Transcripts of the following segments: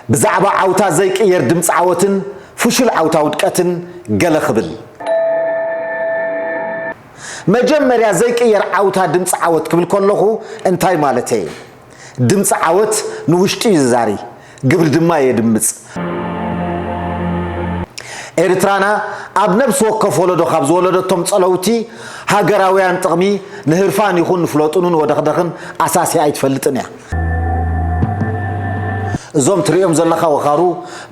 ብዛዕባ ዓውታ ዘይቅየር ድምፂ ዓወትን ፍሹል ዓውታ ውድቀትን ገለ ክብል። መጀመርያ ዘይቅየር ዓውታ ድምፂ ዓወት ክብል ከለኹ እንታይ ማለተይ እየ? ድምፂ ዓወት ንውሽጢ እዩ ዝዛሪ፣ ግብሪ ድማ የድምፅ። ኤርትራና ኣብ ነብሲ ወከፍ ወለዶ ካብ ዝወለደቶም ጸለውቲ ሃገራውያን ጥቕሚ ንህርፋን ይኹን ንፍለጡንን ወደኽደኽን ኣሳስያ ኣይትፈልጥን እያ። እዞም ትርእዮም ዘለኻ ወኻሩ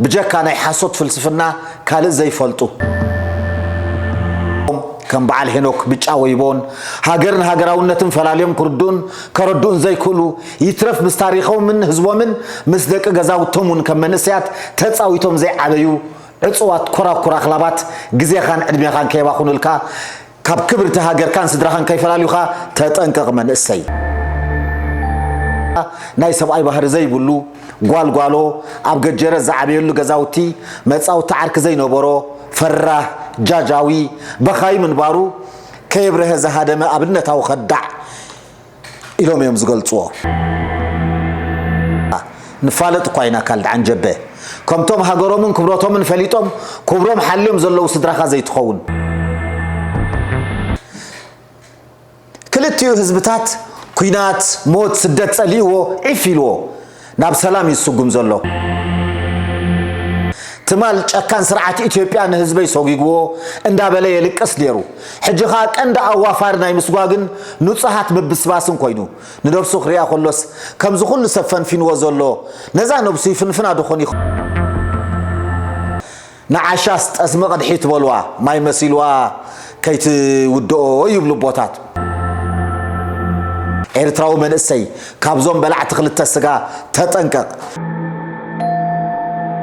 ብጀካ ናይ ሓሶት ፍልስፍና ካልእ ዘይፈልጡ፣ ከም በዓል ሄኖክ ብጫ ወይቦን ሃገርን ሃገራውነትን ፈላልዮም ክርድኡን ከረድኡን ዘይክእሉ፣ ይትረፍ ምስ ታሪኾምን ህዝቦምን ምስ ደቂ ገዛውቶም እውን ከም መንእሰያት ተጻዊቶም ዘይዓበዩ ዕጹዋት ኮራኩር ኣኽላባት፣ ግዜኻን ዕድሜኻን ከየባኹኑልካ፣ ካብ ክብርቲ ሃገርካን ስድራኻን ከይፈላልዩኻ ተጠንቀቕ መንእሰይ። ናይ ሰብኣይ ባህሪ ዘይብሉ ጓልጓሎ፣ ኣብ ገጀረት ዝዓበየሉ ገዛውቲ መጻውቲ ዓርኪ ዘይነበሮ፣ ፈራህ፣ ጃጃዊ፣ በኻይ ምንባሩ ከየብረሀ ዝሃደመ ኣብነታዊ ከዳዕ ኢሎም እዮም ዝገልጽዎ። ንፋለጥ እኳ ኢና ካልድ ዓንጀበ። ከምቶም ሃገሮምን ክብረቶምን ፈሊጦም ክብሮም ሓልዮም ዘለዉ ስድራኻ ዘይትኸውን። ክልቲኡ ህዝብታት ኲናት፣ ሞት፣ ስደት ጸሊእዎ ዒፍ ኢልዎ ናብ ሰላም እዩ ዝስጉም ዘሎ። ትማል ጨካን ስርዓት ኢትዮጵያ ንህዝበይ ሰጒግዎ እንዳበለ የልቅስ ነይሩ። ሕጂ ኸኣ ቀንዲ ኣዋፋሪ ናይ ምስጓግን ንጹሃት ምብስባስን ኮይኑ ንነብሱ ክሪኣ ከሎስ ከምዚ ኩሉ ሰብ ፈንፊንዎ ዘሎ ነዛ ነብሱ ይፍንፍና ዶ ኾን ይኾ-? ንዓሻስ ጠስሚ ቅድሒት በልዋ፣ ማይ መሲልዋ ከይትውድኦ ይብሉ ኣቦታት። ኤርትራዊ መንእሰይ፣ ካብዞም በላዕቲ ክልተ ስጋ ተጠንቀቕ።